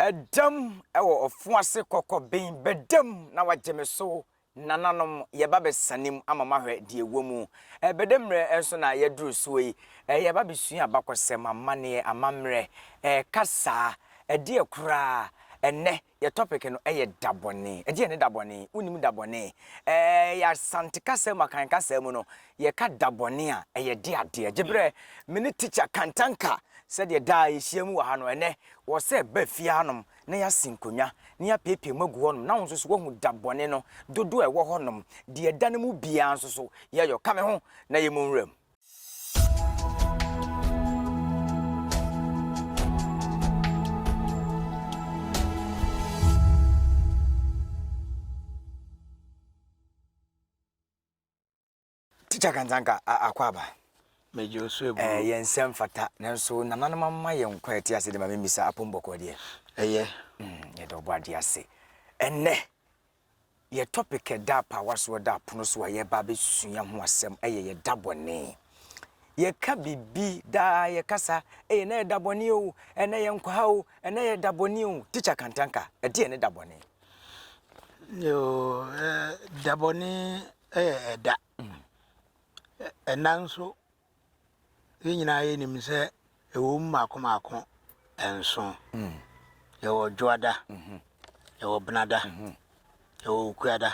Ɛdam wɔ ɔfo ase kɔkɔben bɛdam na wagye me so Nananom yɛba bɛsane mu ama moahwɛ deɛ ɛwɔ mu Ɛbɛdɛ mmerɛ nso na yɛaduru soɔ yi Yɛba bɛsua abakɔsɛm, amanneɛ, amammerɛ, kasaa, ɛdeɛ koraa Ɛnnɛ yɛ topic no yɛ da bɔne. Ɛdeɛn ne da bɔne? Wonim da bɔne? Ɛɛ yɛ Asante kasa mu, Akan kasa mu no, yɛka da bɔne a, ɛyɛ de adeɛ. Gyeberɛ, me ne tikya Kantanka, sɛdeɛ daa yɛhyia mu wɔ ha no, ɛnnɛ wɔ sɛ ba fie hanom na yɛasi nkonnwa na yɛapeepee mu agu hɔnom na wo nso so woahu da bɔne no dodoɔ a ɛwɔ hɔnom, deɛ ɛda no mu biara nso so yɛyɔ. Ka me ho na yɛmmɔ nwura mu. Tikya Kantanka Akwaaba. Megye wo so aburo. Eh, yɛn nsɛm fata, nanso nananom ama yɛn nkwa ɛte ase de ma memmisa apom bɔkɔɔ deɛ. Ɛyɛ. Mm, yɛda ɔbɔ adeɛ ase. Ɛnnɛ, Yɛ topic ɛda apaawa so ɛda apono so a yɛreba abɛsua ho asɛm ɛyɛ yɛ da bɔne. Yɛka biribi daa yɛkasa ɛyɛ na yɛ da bɔne o, ɛnɛ yɛ nkɔ ha o, ɛnɛ yɛ da bɔne o. Teacher Kantanka, ɛdeɛ ne da bɔne? Yoo, da bɔne ɛyɛ ɛda. Ɛna nso Yɛn nyinaa yɛnim sɛ ɛwɔ mu mmaako mmaako nson. Yɛwɔ Dwoada, yɛwɔ Benada, yɛwɔ Okuada,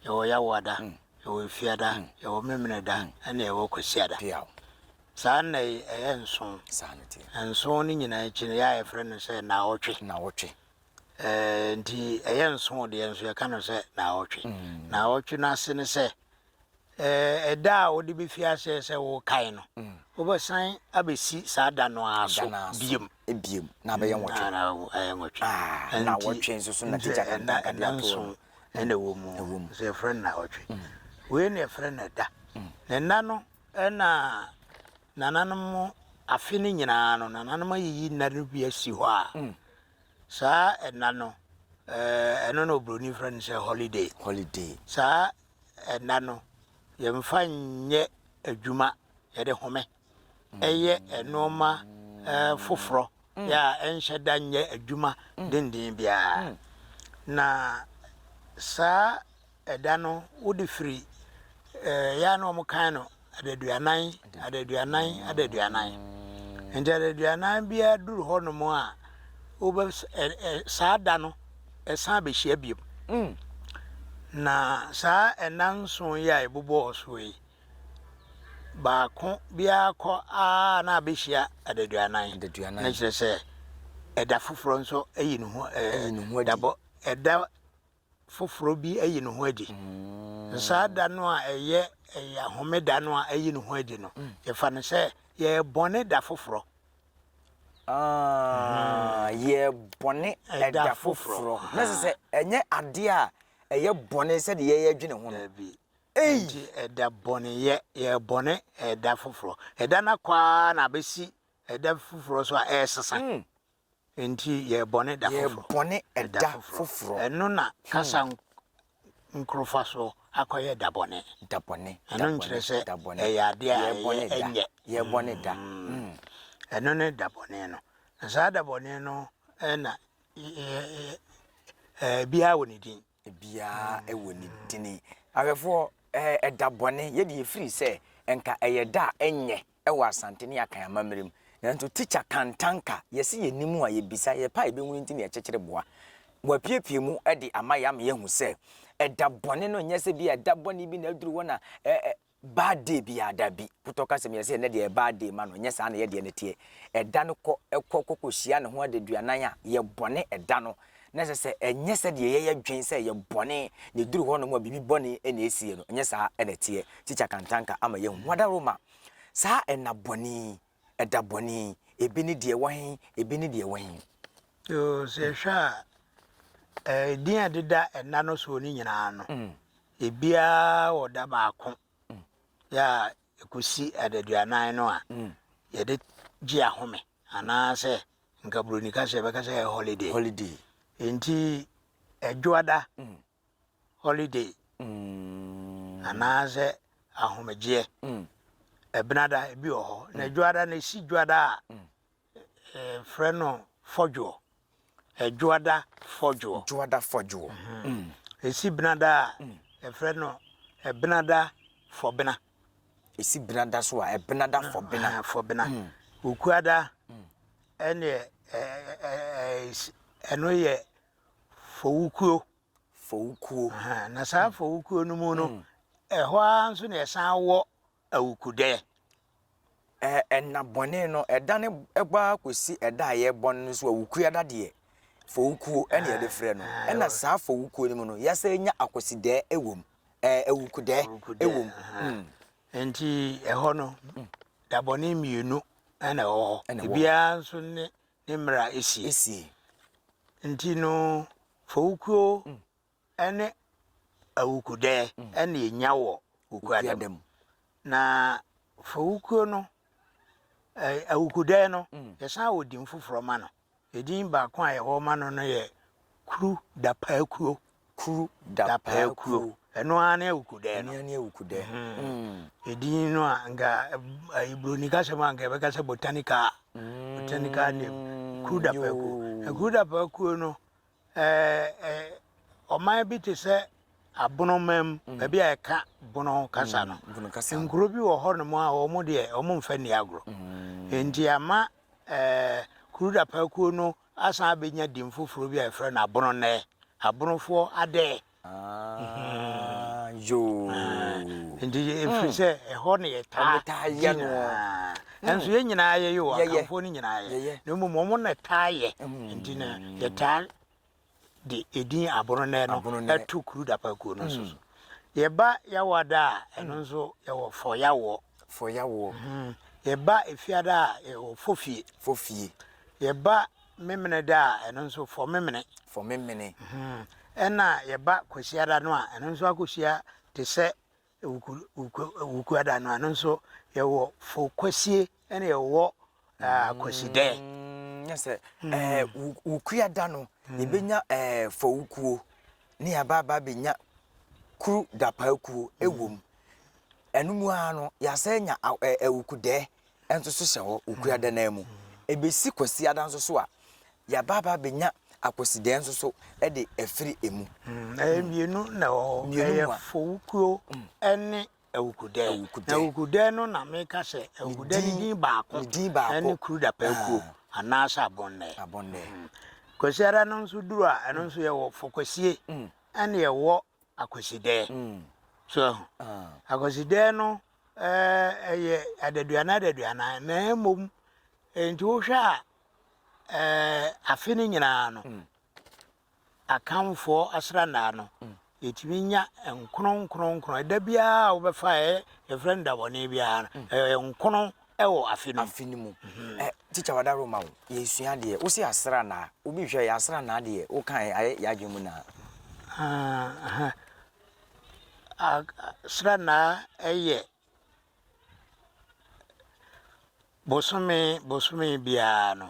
yɛwɔ Yawoada, yɛwɔ Efiada, yɛwɔ Memeneda, ɛna yɛwɔ Kwasiada. Saa nna yi ɛyɛ nson. Nson no nyinaa akyi no yɛ a yɛfrɛ no sɛ naawɔtwe. Naawɔtwe. Ɛɛ nti ɛyɛ nson deɛ nso yɛka no sɛ naawɔtwe. Naawɔtwe no ase ne sɛ Ɛda a wode bɛfi aseɛ sɛ worekae no, wobɛsan abɛsi saa da no ara so biom. Biom, na abɛyɛ nwɔtwe. Na ɛyɛ nwɔtwe. Ah, na wɔtwe nso so na tikya kantanka de ato nson ɛna ɛwɔ mu. Ɛwɔ mu. Sɛ yɛfrɛ no nawɔtwe. Wei na yɛfrɛ no ɛda. Na nna no ɛna nananom afe no nyinaa no, nananom ayiyi nna no bi asi hɔ a, saa ɛna no, ɛno na oburoni frɛ no sɛ holiday. Holiday. Saa Ɛnna no, yɛmfa nyɛ adwuma, yɛde home yɛ nneɛma foforɔ yɛ a ɛnhyɛ da nyɛ adwuma denden biara. Na saa ɛda no wode firi yɛ a na wɔkan no adaduanan, adaduanan, adaduanan. Nti adaduanan biara duru hɔnom a, wobɛ saa da no ɛsan bɛhyia biom. Na saa nna nson yi a ɛbobɔɔ soɔ yi, baako biara kɔ ara na abɛhyia adaduanan. Adaduanan. Na kyerɛ sɛ ɛda foforɔ nso ayi ne ho Ayi ne ho adi. Dabɔ ɛda foforɔ bi ayi ne ho adi. Saa da no a ɛyɛ ɛyɛ homeda no a ayi ne ho adi no, yɛfa no sɛ yɛrebɔne da foforɔ. Ah, yɛrebɔne ɛda foforɔ. Na sɛ sɛ ɛnyɛ adeɛ a ɛyɛ bɔne sɛdeɛ yɛyɛ dwene ho no. Dabi. Nti ɛda bɔneyɛ, yɛrebɔne ɛda foforɔ. Ɛda no akɔ ara na abɛsi ɛda foforɔ so a ɛresesa. Mm. Enti yɛyɛ bɔne da foforɔ. Yɛyɛ bɔne ɛda foforɔ. Ɛno na kasa nkorofa so akɔyɛ da bɔne. Da bɔne. Ɛno nkyerɛ sɛ ɛyɛ adeɛ a ɛyɛ ɛnyɛ. Yɛ bɔne da. Ɛno ne da bɔne no. Na saa da bɔne no na ebiara wɔ ne din. Ebiara wɔ ne dini. Ahwɛfoɔ, ɛda bɔne, yɛde yɛfiri sɛ nka ɛyɛ da a ɛnyɛ wɔ Asante ne Akan amammerɛ mu. Nanso tikya Kantanka, yɛse yɛnim a yɛbisa, yɛpɛ a yɛbɛhunu nti na yɛkyekyere boa. Wapiepie mu de ama yɛn ama yɛahu sɛ ɛda bɔne no nyɛ sɛ bi a ɛda bɔne bi na aduru hɔ na Bad day biara, dabi. Potɔ ka sɛ meyɛ sɛ ɛnnɛ deɛ ɛyɛ bad day ma no, ɛnyɛ saa na yɛ deɛ no teɛ. Ɛda no kɔ, ɛkɔ kɔ kɔhyia ne ho adaduanan a, yɛ bɔne ɛda no. Na ɛsɛ sɛ ɛnyɛ sɛdeɛ yɛyɛ dwen sɛ yɛ bɔne na ɛduru hɔ nom a biribi bɔne na ɛsie no, ɛnyɛ saa na ɛteɛ. Tikya Kantanka ama yɛahu. Wadaroma, saa ɛna bɔne yi, ɛda bɔne yi, ebi ne deɛ ɛwɔ he, ebi ne deɛ ɛwɔ he? Yoo, sɛ yɛhwɛ a, ɛdin a ɛdeda ɛna no soɔ no nyinaa no, Ebiara wɔ da baako yɛ a ɛkɔsi adaduanan no a yɛde gye ahome anaasɛ nka buroni ka sɛ yɛbɛka sɛ ɛyɛ holiday. Holiday. Nti ɛdwoada holiday anaasɛ ahomegyeɛ. Ɛbenada ebi wɔ hɔ. Na dwoada no ɛsi dwoada a yɛfrɛ no fɔdwoɔ. Ɛdwoada Fɔdwoɔ. Dwoada Fɔdwoɔ. Ɛsi Benada a, yɛfrɛ no Ɛbenada Fɔbena. Ɛsi Benada so a, Ɛbenada Fɔbena. Fɔbena. Okuada ɛneɛ ɛno yɛ Fɔwukuo. Fɔwukuo. Na saa Fɔwukuo no mu no, ɛhɔ ara nso na yɛsan wɔ Awukudɛ. Ɛna bɔne no, ɛda no bɔ ara kɔsi ɛda a yɛrebɔ no nso Awukuada deɛ, Fɔwukuo ɛna yɛde frɛ no. Ɛna saa Fɔwukuo no mu no, yɛasan anya Akwasidɛɛ wɔ mu, Awukudɛɛ wɔ mu. Nti ɛhɔ no, da bɔne mmienu na ɛwɔ hɔ. Ebiara nso ne ne mmerɛ a ɛsie. Ɛsie. Nti no, Fɔwukuo ne Awukudɛɛ na ɛnya wɔ Wukuada mu. Na Fɔwukuo no, Awukudɛɛ no, yɛsan wɔ din foforɔ ma no. Edin baako a yɛwɔ ma no no yɛ Kuru Dapaakuo. Kuru Dapaakuo. Ɛno ara ne Awukudɛɛ no. Ɛno ara ne Awukudɛɛ. Edin no a nka Buroni kasa mu a nka yɛbɛka sɛ botanical, botanical name. Kuru Dapaakuo. Na Kuru Dapaakuo no, ɔman bi te sɛ Abonoman mu, baabi a yɛka Bono kasa no, nkuro bi wɔ hɔnom a wɔn deɛ wɔmfa nni agorɔ. Enti ama Kuru Dapaakuo no asan abɛnya din foforɔ bi a yɛfrɛ no Abononɛɛ, Abonofoɔ adɛɛ. Ah, yoo. Nti ɛfiri sɛ ɛhɔ na yɛtaa yɛ no. Nanso yɛn nyinaa yɛyɛ o, Akanfoɔ no nyinaa yɛ. Na mmom wɔn na ɛtaa yɛ. Nti na yɛtaa de edin Abononɛɛ no to Kuru Dapaakuo no nso so. Yɛba Yawada a, ɛno nso yɛwɔ Fɔyawoɔ. Fɔyawoɔ. Yɛba Efiada a, yɛwɔ Fofie. Fofie. Yɛba Memeneda a, ɛno nso Fɔmemene. Fɔmemene. Ɛna yɛba Kwasiada no a, ɛno nso akɔhyia te sɛ Wukuada no, ɛno nso yɛwɔ Fɔkwasie ɛna yɛwɔ Kwasidɛ. Nyɛ sɛ Wukuada no, yɛbɛnya Fɔwukuo ne yɛaba aba abɛnya Kuru Dapaakuo wɔ mu. Ɛno mu ara no, yɛasan anya Awukudɛɛ nso so hyɛ hɔ, Wukuada no ara mu. Ɛbɛsi Kwasiada nso so a, yɛaba aba abɛnya Akwasidɛɛ nso so de afiri emu. Ɛyɛ mmienu na ɛwɔ hɔ. Ɛyɛ Fowukuo ne Awukudɛɛ. Na Awukudɛɛ no na meka sɛ Awukudɛɛ no din baako ne Kuru Dapaakuo anaasɛ Abɔnnɛɛ. Kwasiada no nso duru a, ɛno nso yɛwɔ Fɔkwasie ɛne yɛwɔ Akwasidɛɛ. So ahu? Akwasidɛɛ no ɛyɛ adaduanan adaduanan na mmom nti wohwɛ a afe no nyinaa no Akanfoɔ asranaa no, yɛtumi nya nkono nkono nkono. Ɛda biara a wobɛfa a yɛfrɛ no dabɔne biara no, ɛyɛ nkono wɔ afe no mu. Afe no mu. Ɛ tikya wada Roma o, yɛresua adeɛ. Wose asranaa, obi hwɛ yɛ asranaa deɛ wokae ayɛ yɛn adwene mu naa. Asranaa yɛ Bosome bosome biara no,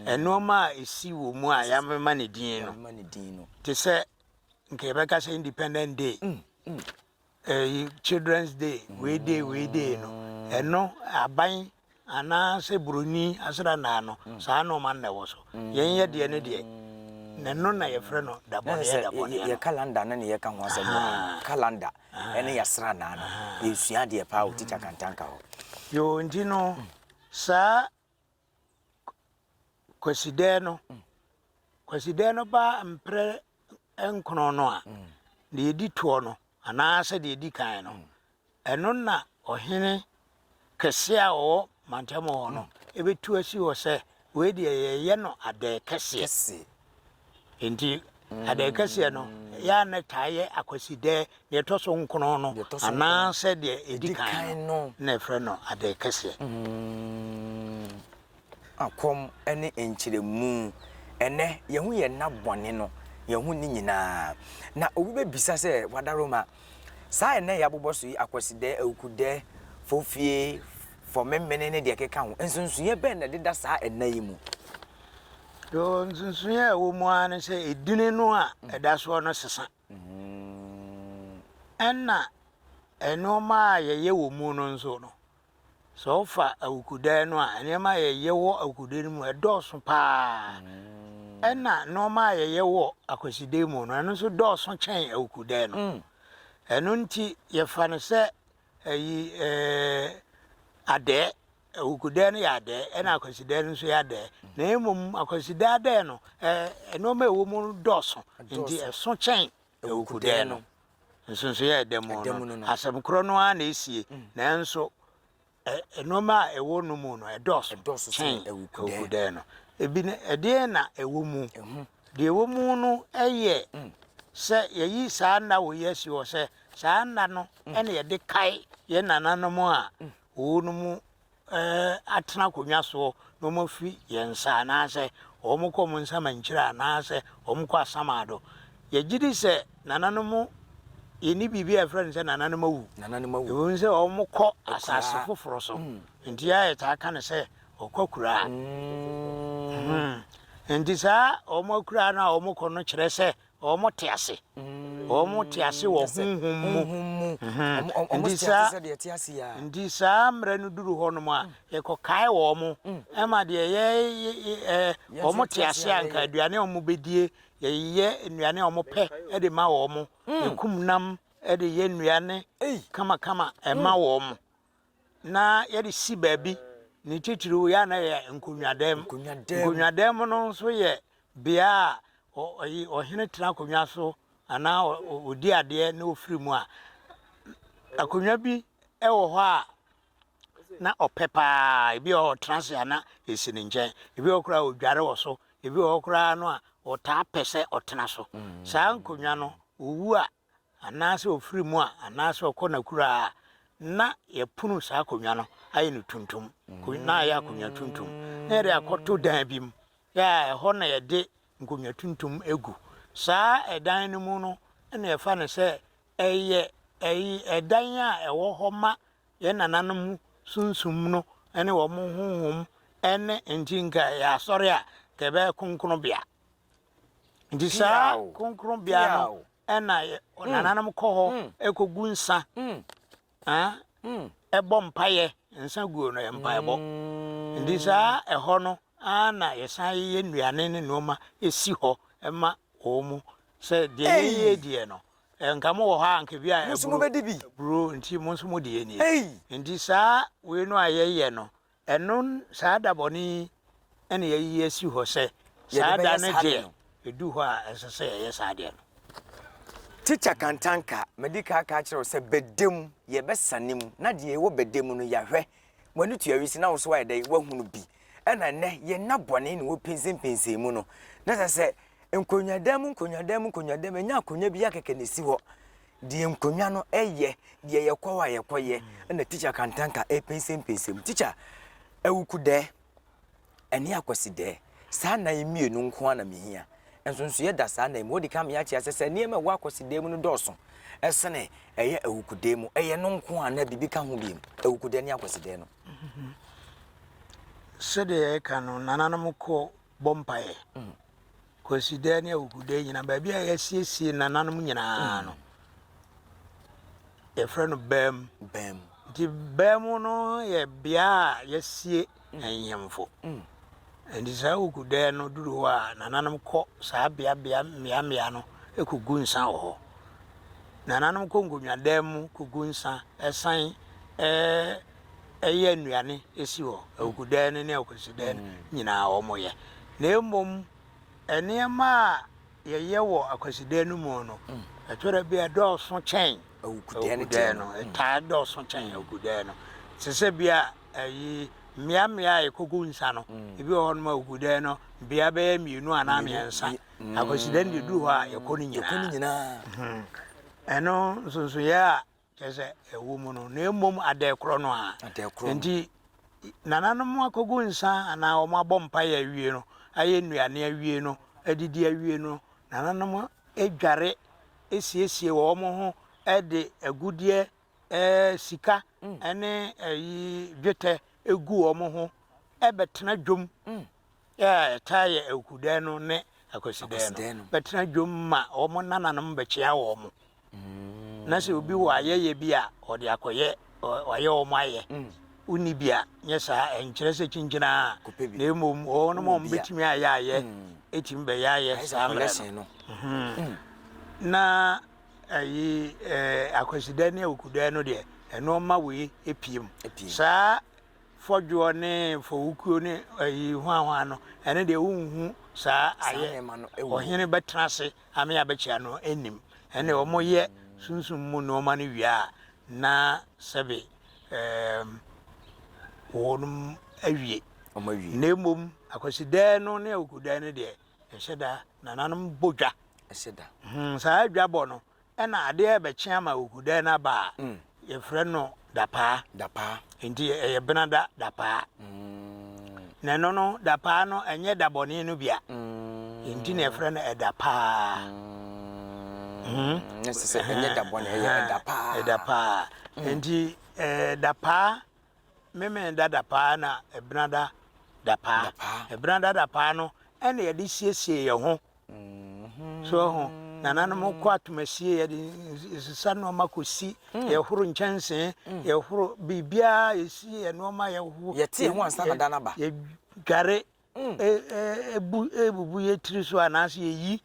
nneɛma a ɛsi wɔ mu a yɛamema ne din no, te sɛ nka yɛbɛka sɛ Independent Day, ɛyi Children's Day, wei day wei day no, ɛno aban anaasɛ buroni asranaa no, saa nneɛma no na ɛwɔ so. Yɛn yɛ deɛ no deɛ, na ɛno na yɛfrɛ no dabɔneɛ dabɔneɛ no. Yɛ calendar no na yɛka ho asɛm wɔ ha no, calendar. ɛne yɛasranaa no yɛsua adeɛ paa wɔ tikya Kantanka hɔ. Yoo nti no saa Kwasidɛɛ no Kwasidɛɛ no ba mprɛ nkono no a deɛ ɛdi toɔ no anaasɛ deɛ ɛdi kan no ɛno na ɔhene kɛseɛ a ɔwɔ mantam hɔ no ɛbɛtu asi hɔ sɛ wei deɛ yɛyɛ no adɛɛ kɛseɛ. Enti adɛɛ kɛseɛ no, yɛ a na ɛtaa yɛ Akwasidɛɛ, deɛ ɛtɔ so nkono no, anaasɛ deɛ ɛdi kan no na ɛfrɛ no adɛɛ kɛseɛ. Akɔm ne nkyerɛmu. Ɛnnɛ, yɛahu yɛn nna bɔne no, yɛahu ne nyinaa. Na obi bɛbisa sɛ, Wadaroma, saa ɛnnɛ a yɛabobɔ so yi, Akwasidɛɛ, Awukudɛɛ, Fofie, Fɔmemene ne deɛ ɛkeka ho, nsonsonoeɛ bɛn na ɛdeda saa ɛnna yi mu? Yoo, nsonsonoeɛ a ɛwɔ mu ara ne sɛ edini no a ɛda soɔ no sesa. Ɛnna nneɛma a yɛyɛ wɔ mu no nso no, sɛ wofa awukudan no a, nneɛma a yɛyɛ wɔ awukudan no mu ɛdɔɔso paa. Ɛna nnoɔma a yɛyɛ wɔ Akwasidae mu no, ɛno nso dɔɔso kyɛn Awukudae no. Ɛno nti yɛfa no sɛ ayi ɛɛ adɛɛ. Awukudae no yɛ adɛɛ, ɛna Akwasidae no nso yɛ adɛɛ. Na mmom Akwasidae adɛɛ no, ɛɛ nnoɔma a ɛwɔ mu no dɔɔso, nti ɛso kyɛn Awukudae no. Nsonsonoeɛ a ɛda mu no, asɛm korɔ no ara na ɛsie, nanso Nnoɔma a ɛwɔ no mu no, ɛdɔɔso kyɛn awukudaɛ no. Ebi no, ɛdeɛn na ɛwɔ mu? Deɛ ɛwɔ mu no yɛ sɛ yɛyi saa nna wɔ yi asi hɔ sɛ saa nna no na yɛde kae yɛn nananom a wɔnom atena akonnwa soɔ na wɔafi yɛn nsa anaasɛ wɔkɔ wɔn nsamankyire anaasɛ wɔkɔ asamado. Yɛgye di sɛ nananom, yɛnni biribi a yɛfrɛ no sɛ nananom awu. Nananom awu. Ɛwom sɛ wɔkɔ asase foforɔ so. Nti a yɛtaa ka no sɛ wɔkɔ akuraa. Nti saa wɔn akuraa no a wɔkɔ no kyerɛ sɛ wɔte ase. Wɔte ase wɔ honhom mu. Nti saa nti saa mmerɛ no duru hɔnom a, yɛkɔkae wɔn ma deɛ yɛ wɔn te ase a nka aduane a wɔbɛdie Yɛyɛ nnuane a wɔpɛ de ma wɔn. Yɛkum nam de yɛ nnuane kamakama ma wɔn. Na yɛde si baabi. Ne titiriw yɛ a na yɛ nkonnwadan mu. Nkonnwadan mu no nso yɛ bea a ɔhene tena akonnwa so anaa ɔdi adeɛ na ɔfiri mu a, akonnwa bi wɔ hɔ a na ɔpɛ paa. Ebi wɔ hɔ a ɔtena ase a na ɛsi ne nkyɛn. Ebi wɔ hɔ koraa a ɔdware wɔ so. Ebi wɔ hɔ koraa no a ɔtaa pɛ sɛ ɔtena so. Saa nkonnwa no, ɔwu a anaasɛ ɔfiri mu a anaasɛ ɔkɔ n'akuraa a, na yɛpono saa akonnwa no ayɛ no tuntum. Na ayɛ akonnwa tuntum. Na yɛde akɔto dan bi mu. Yɛ a ɛhɔ na yɛde nkonnwa tuntum gu. Saa ɛdan no mu no na yɛfa no sɛ ɛyɛ ɛdan a ɛwɔ hɔ ma yɛn nananom sunsum no ne wɔn honhom ne nti nka ɛyɛ asɔre a nka ɛbɛyɛ kronkronbea. Nti saa kronkronbea no ɛna nananom kɔ hɔ ɛkɔgu nsa ɛbɔ mpaeɛ, nsa guo no yɛ mpaebɔ. Nti saa ɛhɔ no ara na yɛsan yɛ nnuane ne nneɛma ɛsi hɔ ɛma wɔn mu sɛ deɛ yɛyɛ deɛ no Nka mo wɔ hɔ a anka bi a Mo nso mobɛdi bi. Aburo nti mo nso mo deɛ nie. Ei! Nti saa wei no a yɛyɛ no, ɛno saa da bɔne yi na yɛayi asi hɔ sɛ saa Yɛde da bɛyɛ no saa ade deɛ no. ɛdu hɔ a ɛsɛ sɛ yɛyɛ saa adeɛ no. Tikya Kantanka, madi kan aka akyerɛ wo sɛ bɛda mu, yɛbɛsane mu, na deɛ ɛwɔ bɛda mu no yɛahwɛ. W'ani tua wisi na wo nso woayɛ dɛn? Woahunu bi. Ɛna nnɛ yɛn nna bɔne na wɔpinsinpinsin mu no, na kyerɛ sɛ Nkonnwadan mu nkonnwadan mu nkonnwadan mu, ɛnyɛ akonnwa biara kɛkɛ na ɛsi hɔ. Deɛ nkonnwa no yɛ, deɛ yɛkɔ hɔ a yɛkɔyɛ, ɛna tikya Kantanka repɛnsɛmpɛnsɛm mu. Tikya, Awukudɛɛ ɛne Akwasidɛɛ, saa nna yi mmienu nko ara na mehia. Nsonsoeɛ da saa nna yi mu. Wodi kan ma yɛate aseɛ sɛ nneɛma a ɛwɔ Akwasidɛɛ mu no dɔɔso sene ɛyɛ Awukudɛɛ mu. Ɛyɛ no nko ara anaa biribi ka ho bio? Awukudɛɛ ne Akwasidɛɛ no. Sɛdeɛ yɛka no, nananom kɔ bɔ mpaeɛ. Kwasidaa ne Awukudaa nyinaa, baabi a yɛasiesie nananom nyinaa no, yɛfrɛ no bam. Bam. Nti bam no yɛ bea a yɛasie nhemfo. Nti saa Awukudaa no duru hɔ a, nananom kɔ saa beabea mmeammea no kɔgu nsa wɔ hɔ. Nananom kɔ nkonnwadan mu kɔgu nsa, san ɛyɛ nnuane si hɔ, Awukudan no ne Akwasidan no nyinaa wɔyɛ. Na mmom nneɛma a yɛyɛ wɔ Akwasidan no mu no, ɛtɔ da bi a ɛdɔɔso kyɛn Awukudan no, ɛtaa dɔɔso kyɛn Awukudan no. Te sɛ bi a ayi mmeammea a yɛkɔgu nsa no, ebi wɔ hɔnom a Awukudan no bea bɛyɛ mmienu anaa mmiɛnsa. Akwasidan deɛ duru hɔ a yɛkɔ no nyinaa. Ɛno nsonsonoeɛ a kyerɛ sɛ ɛwɔ mu no, na mmom adɛɛ korɔ no ara. Nti nananom akɔgu nsa anaa wɔn abɔ mpaeɛ awie no, ayɛ nnuane awie no, adidi awie no, nananom dware siesie wɔn ho de agudeɛ, sika ne ayi dwetɛ gu wɔn ho bɛtena dwom a ɛtaa yɛ Awukudan no ne Akwasidan no bɛtena dwom ma wɔn nananom bɛkyea wɔn. Na sɛ obi wɔ ayɛyɛ bi a, ɔde akɔyɛ, wayɛ wɔn ayɛ. Wonni bi a, nyɛ saa, ɛnkyerɛ sɛ kyinkyin ara, Kɔpɛ bi. na mmom wɔnom a Wowɔ bi a. wɔbɛtumi ayɛ ayɛ ɛtumi bɛyɛ ayɛ Ayɛ sɛ saa mmerɛ no. collection no. Na ayi eh, Akwasidae ne Awukudae no deɛ, nnoɔma wei ɛpue mu. Ɛpue mu. Saa fɔdwoɔ ne fɔwukuo ne ayi hwanhwan no, ɛno deɛ wonhu saa Saa ayɛ. nneɛma no ɛwɔ mu. Ɔhene bɛtena ase ame abɛkyea no nnim. Ɛnna wɔyɛ sunsum mu nnoɔma no wie a, na sɛbe ɛɛm, wɔnom awie. Wɔn awie. Na mmom Akwasidae no ne Awukudae no deɛ, ɛhyɛ da, nananom bɔ dwa. Ɛhyɛ da. Hmm, saa dwabɔ no, ɛna adeɛ rebɛkye ama Awukudae no aba a, yɛfrɛ no dapaa. Dapaa. Nti ɛyɛ benada dapaa. Na ɛno no, dapaa no, ɛnyɛ da bɔne no bia. Nti na yɛfrɛ no ɛda paa. Ne sɛ sɛ ɛnyɛ da bɔne, ɛyɛ ɛda paa. Ɛda paa. Nti ɛɛ dapaa, Memeneda dapaa na ɛbenada dapaa. Dapaa. Ɛbenada dapaa no, ɛna yɛde siesie yɛn ho. So ho, nananom kɔ atomasie, yɛde sesa nneɛma kɔsi, yɛhoro nkyɛnsee, yɛhoro biribiara, yɛsi yɛn nneɛma, yɛho. Yɛte yɛn ho ansa na da no aba. Yɛdware, ebu ebubu yɛ tiri so anaasɛ yɛyi,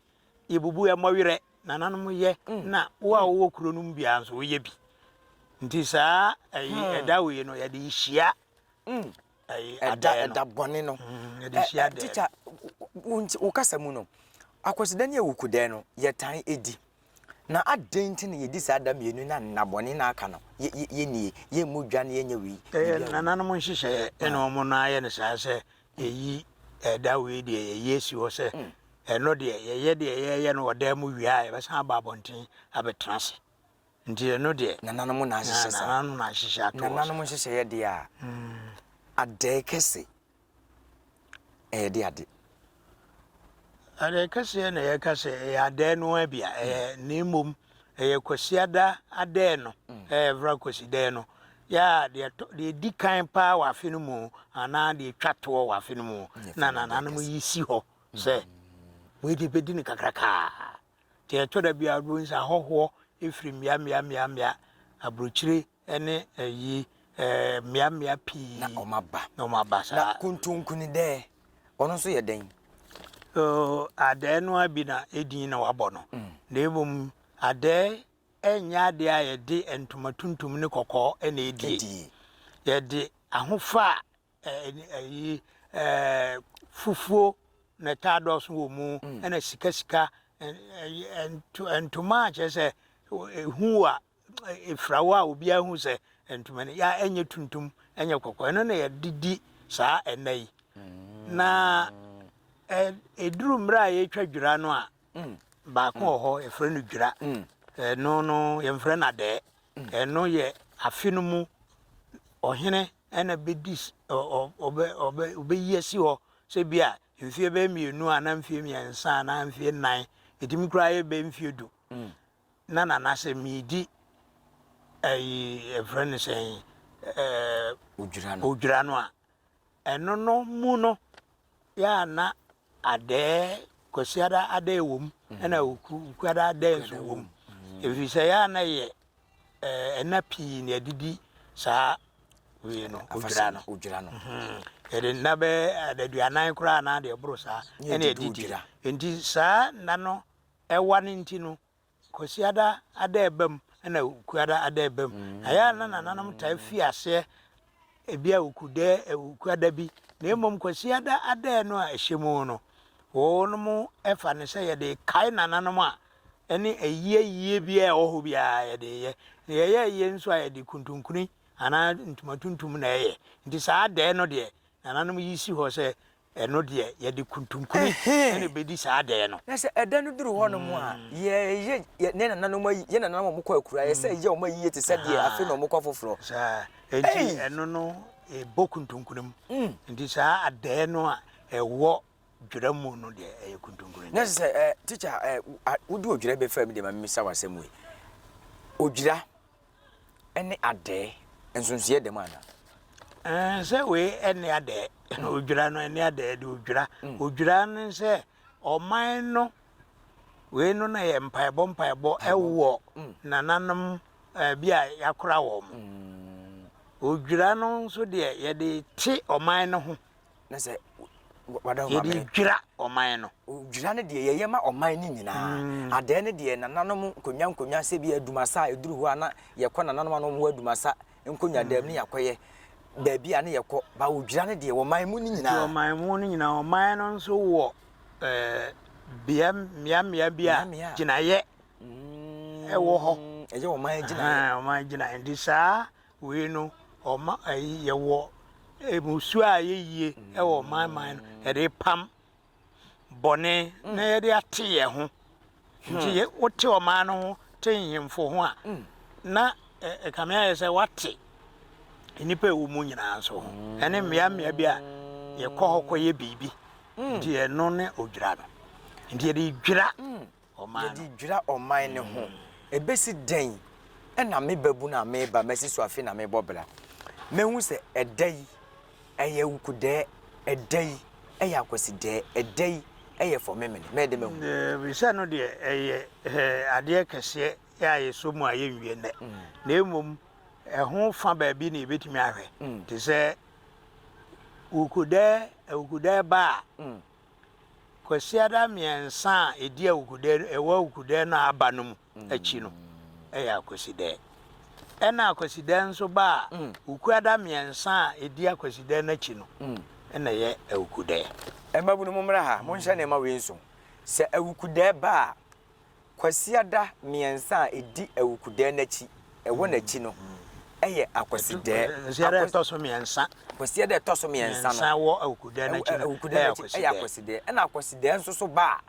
yɛbubu yɛn mmɔwerɛ, nananom yɛ, na wo a wowɔ kuro no mu biara nso woyɛ bi. Nti saa ɛyi ɛda wei no yɛde hyia ɛyi Ɛda adɛɛ no. ɛda bɔne no. Yɛde hyia adɛɛ no. Tikya, wo nti wo kasa mu no, Akwasidae ne Awukudae no yɛtaa di. Na adɛn nti na yɛdi saa da mmienu na nna bɔne na aka no yɛnnie, yɛmmɔ dwa na yɛnyɛ wei? Ɛyɛ nananom nhyehyɛeɛ ɛna wɔn no ayɛ no saa sɛ yɛyi ɛda wei deɛ yɛyi asi hɔ sɛ ɛno deɛ yɛyɛ deɛ yɛyɛ no wɔ dan mu wie a yɛbɛsan aba abɔnten abɛtena ase. Nti ɛno deɛ Nananom na ahyehyɛ saa. Nananom na ahyehyɛ ato hɔ saa. Nananom nhyehyɛeɛ deɛ a, adɛe kɛse ɛyɛ de ade. Adɛe kɛseɛ na yɛka sɛ ɛyɛ adɛe no ara bi a, ɛyɛ na mmom ɛyɛ Kwasiada adɛe no, ɛyɛ ɛfra Kwasidae no, yɛ a deɛ ɛtɔ deɛ ɛdi kan paa wɔ afe no mu anaa deɛ ɛtwa toɔ wɔ afe no mu na nananom yi si hɔ sɛ wei deɛ bɛdi no kakrakaa. Nti ɛtɔ da bi a wobɛhu sɛ ahɔhoɔ firi mmea mmea mmea mmea, aburokyire ne ayi mmea mmea pii. Na wɔn aba. Na wɔn aba saa. Na kontonkuni dɛ, ɔno nso yɛ dɛn? Oh, adɛɛ no ara bi na edin na wabɔ no. Na mmom adɛɛ ɛnyɛ adeɛ a yɛde ntoma tuntum ne kɔkɔɔ na edie. Yɛde ahofa a ɛyi fufuo na ɛtaa dɔɔso wɔ mu mm. ɛna sikasika ntoma a kyerɛ sɛ ehu a efirawo a obiara hu sɛ ntoma no ya ɛnyɛ tuntum ɛnyɛ kɔkɔɔ ɛno na yɛde di saa ɛnna yi mm. na ɛduru mmerɛ a yɛtwa dwira no a mm. baako wɔ hɔ yɛfrɛ no dwira ɛno no yɛmfrɛ no adɛɛ ɛno yɛ afe no mu ɔhene ɛna bɛdi ɔbɛ ɔbɛ ɔbɛyi asi hɔ sɛ bi a mfeɛ bɛyɛ mmienu anaa mfeɛ mmiɛnsa anaa mfeɛ nnan ɛtumi koraa yɛ bɛyɛ mfeɛ du mm. na nana sɛ meedi ɛyi ɛfrɛ no sɛn ɛɛ odwira no a ɛno no mu no Yɛ a na adɛɛ, Kwasiada adɛɛ wɔ mu, ɛna Wukuada adɛɛ nso wɔ mu. Ɛfiri sɛ yɛ a na yɛ ɛna pii na yɛde di saa wei no, odwira no. Odwira no. Yɛde nna bɛyɛ adaduanan koraa anaa deɛ ɛboro saa ɛna yɛde di. Nti saa nna no ɛwa no nti no, Kwasiada ada ɛba mu ɛna Wukuada ada ɛba mu. Na yɛ a na nananom taa fi aseɛ ebi a Wukudɛ Wukuada bi na mmom Kwasiada ada no a ɛhyɛ mu no wɔnom ɛfa no sɛ yɛde kae nananom a ɛne ayie ayie biara ɛwɔ hɔ biara yɛde yɛ. Na yɛyɛ ayie nso a yɛde kuntunkuni anaa ntoma tuntum na ɛyɛ. Nti saa adɛɛ no deɛ nananom yi si hɔ sɛ Ɛno deɛ, yɛde kuntunkuni na ɛbɛdi saa adɛɛ no. Na sɛ ɛda no duru hɔnom a, yɛyɛ yɛn nananom ayi, yɛn nananom a wɔkɔ akura, yɛ sɛ yɛ wɔn ayie te sɛ deɛ afei na wɔkɔ foforɔ. Saa, enti ɛno no ɛbɔ kuntunkuni mu. Nti saa adɛɛ no a ɛwɔ dwera mu no deɛ, ɛyɛ kuntunkuni. Na sɛ ɛ tikya ɛ wode odwira bɛfa mu deɛ ma memmisa wo asɛm wei. Odwira ne adɛɛ, nsonsoeɛ da mu anaa? Ɛɛ, sɛ wei ɛne adɛɛ, odwira no ɛne adɛɛ de odwira. Mm. Odwira no sɛ ɔman no wei no na yɛ mpaebɔ mpaebɔ ɛwɔ mm. nananom ɛɛ bi a yakora wɔn. Mm. Odwira no nso deɛ yɛde te ɔman no ho. Na sɛ wada hɔ Yɛde dwira ɔman no. Odwira no deɛ yɛyɛ ma ɔman no nyinaa. Adɛɛ no deɛ nananom nkonnwa nkonnwa sɛ bi adumasa a ɛduru hɔ a na yɛkɔ nananom a na wɔwɔ adumasa nkonnwa dɛm ne yɛakɔyɛ baabi a ne yɛkɔ ba odwira no deɛ ɔman mu no nyinaa. Nti ɔman mu no nyinaa ɔman no nso wɔ ɛɛ bea mmea mmea bi a gyinaeɛ ɛwɔ hɔ. Ɛyɛ ɔman gyinaeɛ. Ɔman gyinaeɛ nti saa wei no ɔma ɛyi yɛwɔ mmusuo a ɛyɛ yie ɛwɔ ɔman man no yɛde pam bɔne na yɛde ate yɛn ho nti yɛ wote ɔman no ho te nhemfo ho a na ɛkame ayɛ sɛ wate nnipa ɛwɔ mu nyinaa nso ho ɛne mmea mmea bi a yɛkɔ hɔ kɔyɛ biribi nti ɛno ne odwira no nti yɛde dwira ɔman no. Yɛde dwira ɔman no ho. Ɛbɛsi dɛn na me babunu a mereba masi so afe na merebɔ bra, mɛhu sɛ ɛda yi ɛyɛ Awukudɛɛ, ɛda yi ɛyɛ Akwasidɛɛ, ɛda yi ɛyɛ Fɔmemene? Mɛyɛ dɛn mahu? Bisa no deɛ ɛyɛ adeɛ kɛseɛ a yɛsɔ mu a yɛnwie nnɛ, na mmom ɛho fa baabi na yɛbɛtumi ahwɛ te sɛ Awukudɛɛ, Awukudɛɛ ba a, Kwasiada mmiɛnsa a ɛdi awukudɛ ɛwɔ awukudɛ no a aba no mu akyi no yɛ Akwasidɛ. Ɛna Akwasidɛ nso ba a, Wukuada mmiɛnsa a ɛdi Akwasidɛ no akyi no na ɛyɛ Awukudɛ. Mmabunu mommra ha, monhyɛ nneɛma wei nso. Sɛ Awukudɛ ba a, Kwasiada mmiɛnsa a ɛdi Awukudɛɛ no akyi, ɛwɔ n'akyi no, yɛ Akwasidɛɛ. Kwasiada a ɛtɔ so mmiɛnsa. Kwasiada a ɛtɔ so mmiɛnsa no. Mmiɛnsa wɔ Awukudɛɛ no akyi no yɛ Akwasidɛɛ. Yɛ Akwasidɛɛ. Ɛna Akwasidɛɛ nso so ba a,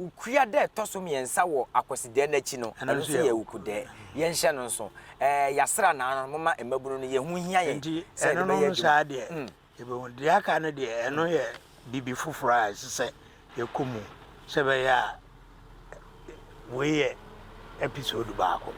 Wukuada a ɛtɔ so mmiɛnsa wɔ Akwasidɛɛ no akyi no, ɛno nso yɛ Awukudɛɛ. Yɛnhyɛ no nso. Ɛɛ, yɛasra naa no, momma mmabunu no, yɛn ho hia yɛn sɛ yɛde bɛyɛ adwuma. Nti ɛno no saa deɛ, Yɛbɛhu. Deɛ aka no deɛ, ɛno yɛ biribi foforɔ a ɛsɛ sɛ yɛkɔ mu sɛ ɛbɛyɛ a wei yɛ episode baako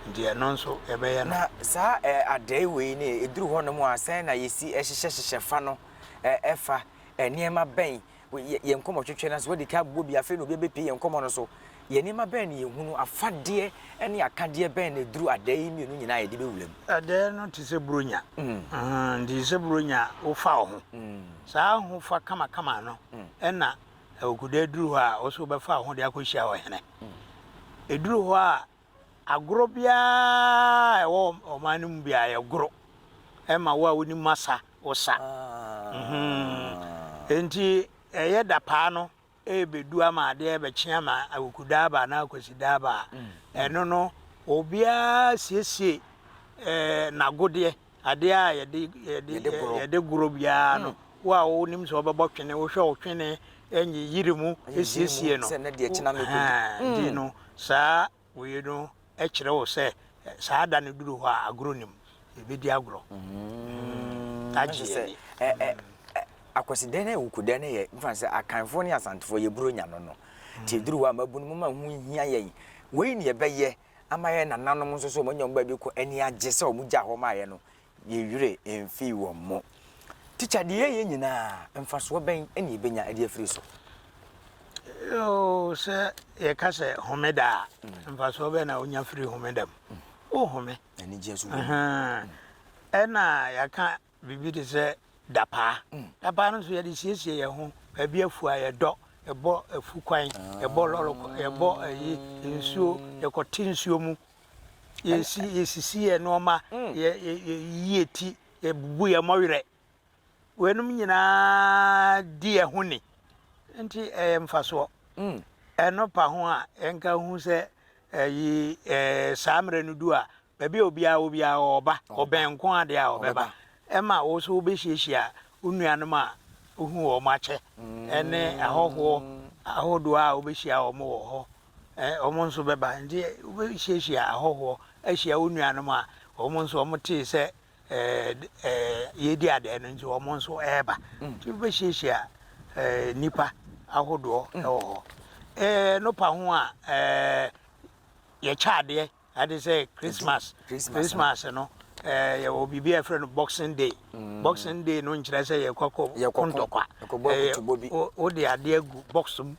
nti ɛno nso yɛbɛyɛ no. Na saa adɛe wei ne ɛduru hɔnom a sɛn na yɛsi hyehyɛ hyehyɛ fa no ɛfa nneɛma bɛn yɛn nkɔmmɔtwetwe no ase, wadi kan abobɔ bi, afei na obi abɛpue yɛn nkɔmmɔ no so. Yɛn nneɛma bɛn na yɛhunu? Afadeɛ ne akadeɛ bɛn na ɛduru adɛɛ yi mmienu nyinaa a yɛde bɛwura mu? Adɛɛ no te sɛ buronya. Nti sɛ buronya a, wofa wo ho. Saa ahofa kamakama no na Awukuda duru hɔ a, wo nso wobɛfa wo ho de akɔhyia ɔhene. Ɛduru hɔ a, agorɔ biara a ɛwɔ ɔman no mu biara yɛgoro ma wo a wonim asa wo sa. Enti ɛyɛ dapaa no ɛrebɛdu ama adeɛ rebɛkye ama Awukuda aba anaa Kwasida aba a, ɛno no obiara siesie n'agodeɛ, adeɛ a yɛde yɛde yɛde gorɔ biara no, wo a wonim sɛ wobɛbɔ twene, wohwɛ wo twene yere mu siesie no. Nti no saa Wei no kyerɛ wo sɛ saa da no duru hɔ a, agorɔ nni mu. Yɛbɛdi agorɔ agye yɛn ani. Akwasidɛn ne Awukudɛn no yɛ mfa sɛ Akanfoɔ ne Asantefoɔ yɛ Buronya no no. Nti ɛduru hɔ a mmabunu momma ho nhia yɛn. Wei ne yɛbɛyɛ ama yɛn nananom nso so wɔanya wɔn baabi kɔ ani agye sɛ wɔgyaa hɔ maa yɛn no. Yɛn werɛ mfii wɔn mo. Tikya, deɛ yɛyɛ nyinaa, mfasoɔ bɛn na yɛbɛnya de afiri so? Yoo, sɛ yɛka sɛ homeda a, mfasoɔ bɛn na wonya firi homeda mu? Wohome. Anigyeɛ nso wɔ mu. Ɛna yɛaka biribi te sɛ dapaa. Dapaa no nso yɛde siesie yɛn ho. Baabi afu a yɛdɔ, yɛbɔ afu kwan, yɛbɔ lɔre, yɛbɔ ayi nsuo, yɛkɔte nsuo mu. Yɛsi yɛsisi yɛn nneɛma, yɛ yɛ yɛyiyi yɛn ti, yɛbubu yɛn mmɔwerɛ. Weinom nyinaa di yɛn ho ni, nti ɛyɛ mfasoɔ. Ɛno pa ho a, yɛnka hu sɛ ɛyi ɛɛ saa mmerɛ no du a, baabi a obiara wɔ biara ɔba, ɔbɛn nko ara deɛ a ɔbɛba. Ɛma wo nso wobɛhyiahyia wo nuanom a wohu wɔn akyɛ ɛne ahɔhoɔ ahodoɔ a wobɛhyia wɔn wɔ hɔ. Wɔn nso bɛba. Nti wobɛhyiahyia ahɔhoɔ ahyia wo nuanom a wɔn nso wɔtee sɛ yɛredi adɛɛ no nti wɔn nso reba. Nti wobɛhyiahyia nnipa ahodoɔ wɔ hɔ. Ɛno pa ho a, yɛkyɛ adeɛ ade sɛ Christmas. Christmas no yɛwɔ biribi a yɛfrɛ no Boxing Day. Boxing Day no nkyerɛ sɛ yɛkɔ kɔ ntɔkwa. Wode adeɛ agu box mu.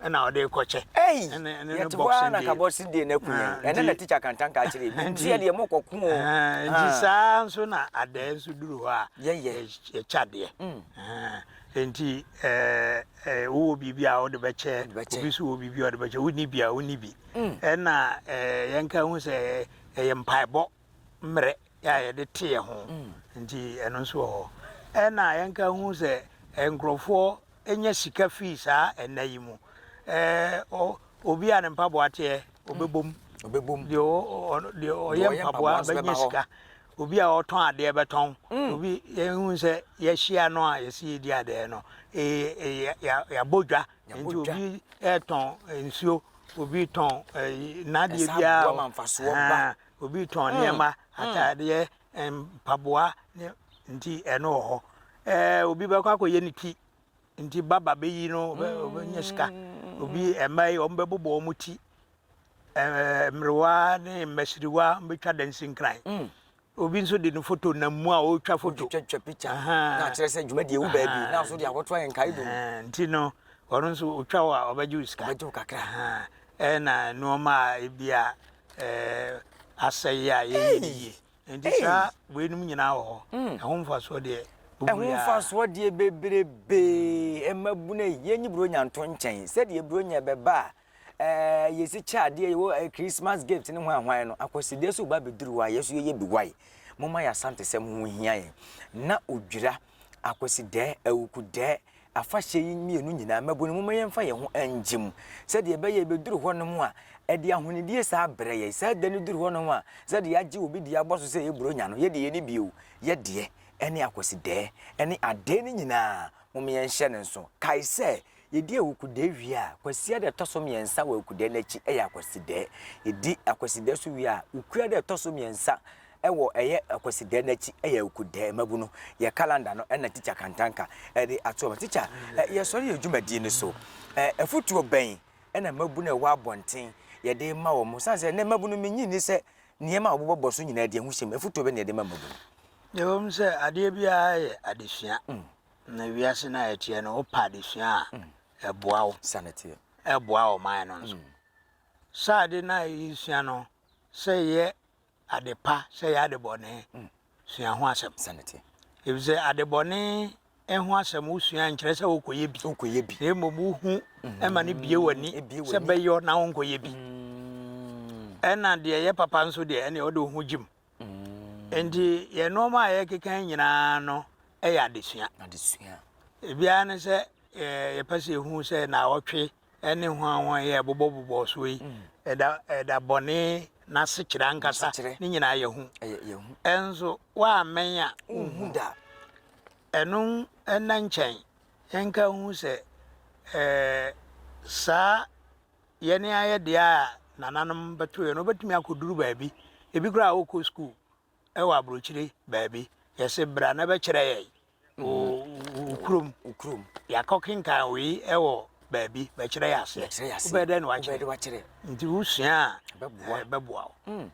na ɔde rekɔkyɛ. Ei! Ɛne ɛne ne Yɛte hɔ ara boxing na day. nka boxing day no aku yɛn. Ah, Ɛnɛ na nti tikya Kantanka akyerɛ yɛn. Nti nti yɛ deɛ mokɔko o. ah, nti Ah, saa nso na adɛɛ nso duru hɔ a yɛyɛ. yɛkyɛ adeɛ. Ah, nti ɛɛ ɛɛ wowɔ biribi a wode bɛkyɛ, Wode bɛkyɛ. obi nso wɔ biribi a ɔde bɛkyɛ, wonni bi a wonni bi. Ɛna ɛɛ yɛnka hu sɛ ɛyɛ mpaebɔ mmerɛ a yɛde te yɛn ho nti ɛno nso wɔ hɔ. Ɛna yɛnka hu sɛ nkurɔfoɔ nya sika firi saa ɛnna yi mu. Ɛɛ obi a ne mpaboa teɛ ɔbɛbom. Ɔbɛbom. Deɛ deɛ ɔyɛ mpaboa bɛnya sika. Obi a ɔtɔn adeɛ bɛtɔn. Obi yɛhu sɛ yɛahyia no a yɛsi yɛdi adeɛ no yɛabɔ dwa nti obi ɛtɔn nsuo obi tɔn n'adeɛ biara obi tɔn nneɛma ataadeɛ mpaboa ne nti ɛno wɔ hɔ ɛɛ obi bɛkɔ akɔyɛ ne ti nti baba bɛyi no ɔbɛnya sika obi mmaa yi wɔn bɛbobɔ wɔn ti ɛɛ mmerewa ne mmasiriwa bɛtwa dansinkran mm. obi nso de ne foto nam mu a ɔretwa foto twatwa picture na akyerɛ sɛ dwumadie wo baabi na nso de akɔto ayɛ nkae dom nti no ɔno nso ɔtwa wo a ɔbɛgye wo sika ɔbɛgye wo kakra ɛna nneɛma a ebi a ɛɛ asɛe a yɛyɛ ne yie nti saa weinom nyinaa wɔ hɔ mm. Ɛho mfasoɔ deɛ ɛho mfasoɔ deɛ bebrebee. Mmabunu yi, yɛnyi buronya nto nkyɛn sɛdeɛ buronya bɛba a ɛɛ yɛsi kyɛ adeɛ yɛwɔ Christmas gift ne hwan hwan no akwasideɛ so ba bɛduru hɔ a yɛso yɛyɛ bi wae. Momma yɛ asantesɛm ho hia yɛn na odwira akwasidɛɛ awukudɛɛ Afahyɛ yi mmienu nyinaa, mmabunu, momma yɛmfa yɛn ho ngye mu sɛdeɛ ɛbɛyɛ yɛbɛduru hɔnom a, ɛde ahonidie saa brɛ yɛn. Saa da no duru hɔnom a, sɛdeɛ yɛagye obi deɛ abɔ so sɛ ɛyɛ Buronya no, yɛdeɛ yɛnni bio. Yɛdeɛ ne Akwasidɛɛ ne Adɛɛ no nyinaa, momma yɛnhyɛ no nso. Kae sɛ, yɛdi Awukudɛɛ wie a, Kwasiada a ɛtɔ so mmiɛnsa wɔ Awukudɛɛ no akyi yɛ Akwasidɛɛ. Yɛdi Akwasidɛɛ so wie a, Wukuada a ɛtɔ so mmiɛnsa wɔ ɛyɛ Kwasidaa no akyi yɛ Awukudaa mmabunu yɛ calendar no ɛna Tikya Kantanka ɛde ato hɔ. Tikya, yɛsɔre yɛ dwumadie no so, afutuo bɛn ɛna mmabunu a ɛwɔ abɔnten yɛde ma wɔn? Sane sɛ ɛnɛ mmabunu menyi nni sɛ nneɛma a wɔbobɔbɔ so nyinaa deɛ ɛho hyɛ mu. Afutuo bɛn na yɛde ma mmabunu? Ɛwom sɛ adeɛ biara yɛ adesua, na wiase no a yɛteɛ no wopɛ adesua a ɛboa wo, Sane teɛ. Ɛboa ɔman no nso. Sɛ ade no a yɛsua no sɛ yɛ ade pa sɛ ɛyɛ ade bɔne, sua ho asɛm. Efisɛ ade bɔne ho asɛm wosua nkyerɛ sɛ wokɔyɛ bi. Wokɔyɛ bi. Na mmom wohu ma no bie w'ani sɛ bɛyɔ na wonkɔyɛ bi. Ɛna deɛ ɛyɛ papa nso deɛ ɛne wode wo ho gyim. Nti yɛn nneɛma a yɛkeka nyinaa no yɛ adesua. Adesua. Ebiara ne sɛ yɛpɛ sɛ yɛhu sɛ naawɔtwe ne hwanhwan yi a ɛbobɔbobɔ soɔ yi, ɛda ɛda bɔne n'asekyerɛ ankasa ne nyinaa yɛ hu. Ɛnso woammɛn a wonhu da. Ɛno nna nkyɛn, yɛnka hu sɛ ɛɛ saa yɛne ayɛ deɛ a nananom bɛto yɛ no, wobɛtumi akɔduru baabi, ebi koraa a wokɔ sukuu ɛwɔ aburokyire baabi, yɛse bra na bɛkyerɛ yɛn wo kurom kurom yɛakɔ kenkan wei ɛwɔ baabi bɛkyerɛ yɛ aseɛ wobɛyɛ dɛn na wakyerɛ nti wosua a ɛbɛboa wo hmm.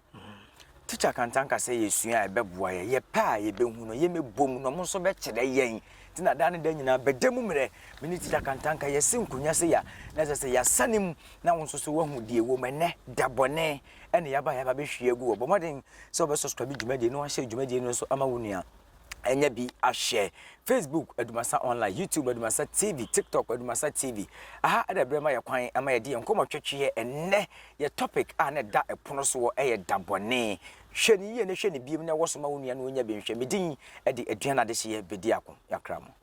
Tikya Kantanka sɛ yɛsua a ɛbɛboa yɛ yɛpɛ a yɛbɛhu no yɛmɛbom na ɔmo nso bɛkyerɛ yɛn nti na daa ne da nyinaa bɛda mu mmerɛ me ne Tikya Kantanka yɛsi nkonnwa sɛ ya na ɛsɛ sɛ yɛasane mu na wo nso so woahu deɛ ɛwɔ mu. Ɛnɛ da bɔne ɛne yɛaba yɛaba bɛhwie agu wɔ bɔ mmɔden sɛ wobɛsubscribe dwumadie no wahyɛ dwumadie no nso ama wo nua anya bi ahwɛ. Facebook Adumasa Online, YouTube Adumasa TV, TikTok Adumasa TV. Aha ɛna ɛbrɛ ma yɛ kwan ama yɛde yɛn nkɔmmɔ twetweɛ. Ɛnnɛ yɛ topic a na ɛda ɛpono soɔ ɛyɛ da bɔne. Hwɛ no yie na hwɛ no biem na ɛwɔ so ma wo nua na ɔnya bi nhwɛ. Me din ɛde Aduan Adehyeɛ Bediako. Yɛakra mo.